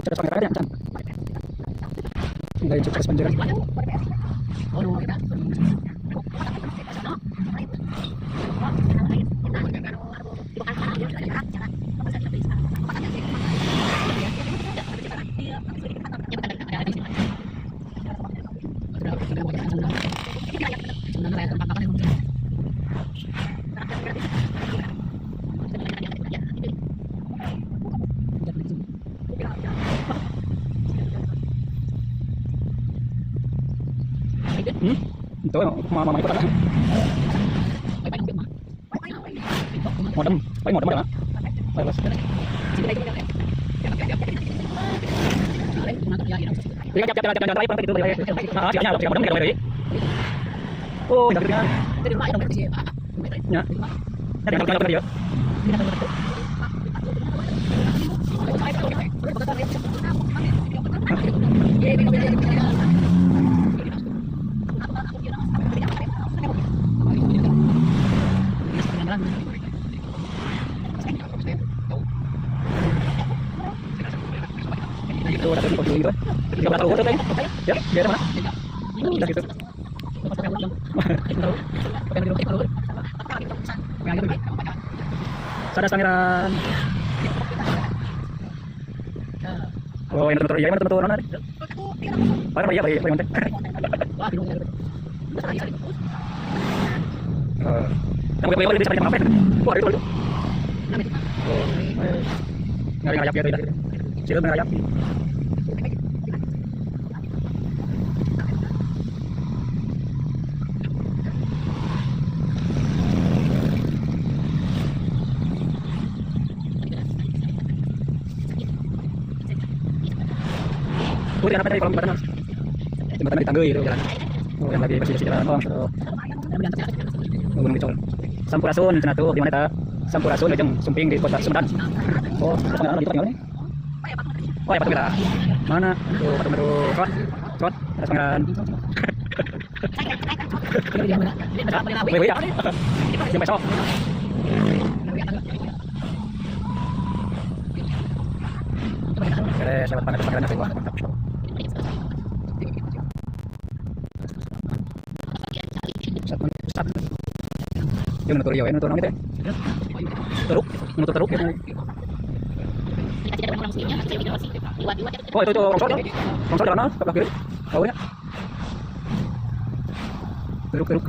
Sukses pangeran ya, Chan. Enggak sukses pangeran. Hmm? Itu mama ikut apa? Modem, paling modem ada. Wireless. Oh, ya. Ya. Itu ada di gitu. Ya, biar mana? Udah gitu. Sadas pangeran. Oh, ini teman-teman, iya teman-teman mana? Pak, iya, iya, iya, Wah, itu. Ngarayap ya, tidak. Sila ngarayap. Oh, apa tadi kolom jembatan? Jembatan di Tanggui itu jalan. Oh, yang lagi bersih-bersih jalan. Oh, masyaallah. Oh, Gunung Dicol. Sampurasun cenah tuh di mana ta? Sampurasun lejeng sumping di kota Sumedang. Oh, mana di tinggal nih? Oh, ya patung kita. Mana? Tuh, patung itu. Trot. Trot, atas pangeran. Wih, ya. Yang besok. Beres, lewat pangeran pangeran wah, mantap. Yung menutur ya, menutur namanya teh. Teruk, menutur teruk. Oh, itu rongsor ya. Rongsor jalan sebelah kiri. Oh ya. Teruk, teruk.